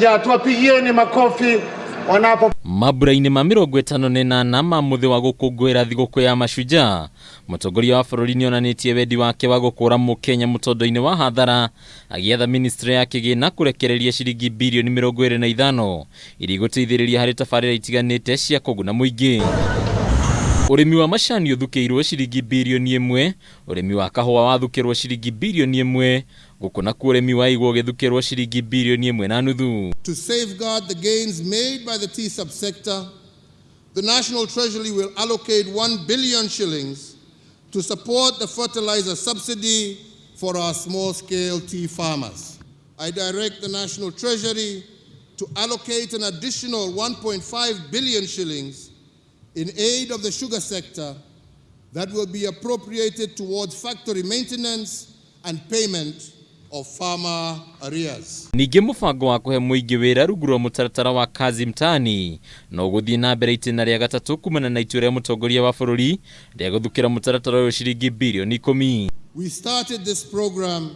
Mashujaa, tuwapigieni makofi wanapo. Mambura-inĩ ma 58 ma mũthĩ wa gũkũngũĩra thigũkũ ya Mashujaa, mũtongoria wa bũrũri nĩonanĩtie wendi wake wa gũkũra mũkenya mũtondo-inĩ wa hathara, agĩatha ministry ya kĩgĩna kũrekereria ciringi birioni 25 iria igũteithĩrĩria harĩ tabarĩra itiganĩte cia kũguna mũingĩ. Ũrĩmi wa macani ũthukĩirwo ciringi birioni 1, ũrĩmi wa kahũa wathukĩrwo ciringi birioni 1, gũkũ nakuo ũrĩmi wa igwa ũgĩthukĩrwo ciringi birioni 1.5. To safeguard the gains made by the tea subsector, the National Treasury will allocate 1 billion shillings to support the fertilizer subsidy for our small-scale tea farmers. I direct the National Treasury to allocate an additional 1.5 billion shillings in aid of the sugar sector that will be appropriated towards factory maintenance and payment of farmer arrears. Ningĩ mũbango wa kũhe mũingĩ wĩra rungu rwa mũtaratara wa Kazi Mtaani no ũgũthiĩ na mbere itĩna rĩa gatatũ kumana na itua rĩa mũtongoria wa bũrũri rĩa gũthukĩra mũtaratara ũyũ ciringi birioni 10. We started this program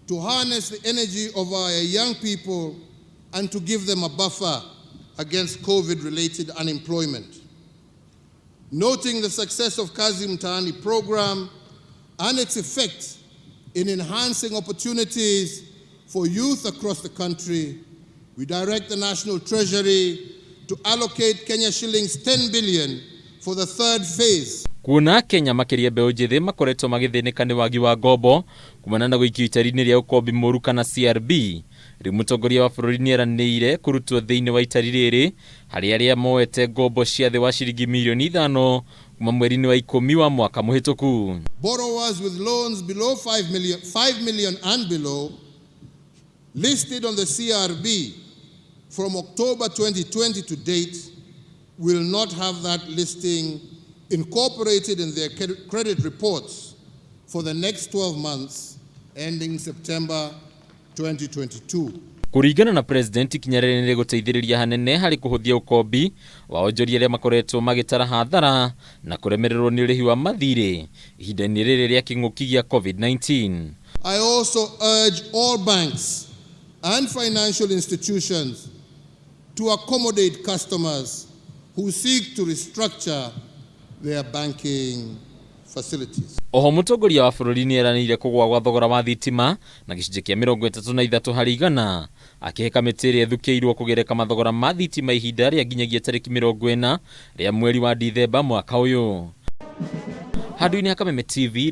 to harness the energy of our young people and to give them a buffer against COVID-related unemployment. Noting the success of Kazi Mtaani program and its effect in enhancing opportunities for youth across the country, we direct the National Treasury to allocate Kenya shillings 10 billion for the third phase. Kuona Kenya makĩria mbeũ njĩthĩ makoretwo magĩthĩnĩka nĩ wagi wa ngombo kumana na gũikio itari-inĩ rĩa ũkombi mũru kana CRB, rĩu mũtongoria wa bũrũri nĩeranĩire kũrutwo thĩinĩ wa itari rĩrĩ harĩ arĩa moete ngombo cia thĩ wa ciringi mirioni 5 kuma mweri-inĩ wa 10 wa mwaka mũhĩtũku. Borrowers with loans below 5 million, 5 million and below listed on the CRB from October 2020 to date will not have that listing incorporated in their credit reports for the next 12 months ending September 2022. Kũringana na President, ikinya rĩrĩ nĩ rĩgũteithĩrĩria hanene harĩ kũhũthia ũkombi wa onjoria arĩa makoretwo magĩtara hathara na kũremererwo nĩ ũrĩhi wa mathirĩ ihinda-inĩ rĩrĩ rĩa kĩng'ũki gĩa COVID-19. I also urge all banks and financial institutions to accommodate customers who seek to restructure their banking facilities. Oho mũtongoria wa bũrũri nĩ eranĩire kũgũa gwa thogora wa thitima na gĩcunjĩ kĩa 33%, akĩhe kamĩtĩ ĩrĩa ĩthukĩirwo kũgereka mathogora ma thitima ihinda rĩa nginyagia tarĩki 40 rĩa mweri wa Dithemba mwaka ũyũ. Handũ-inĩ ha Kameme TV.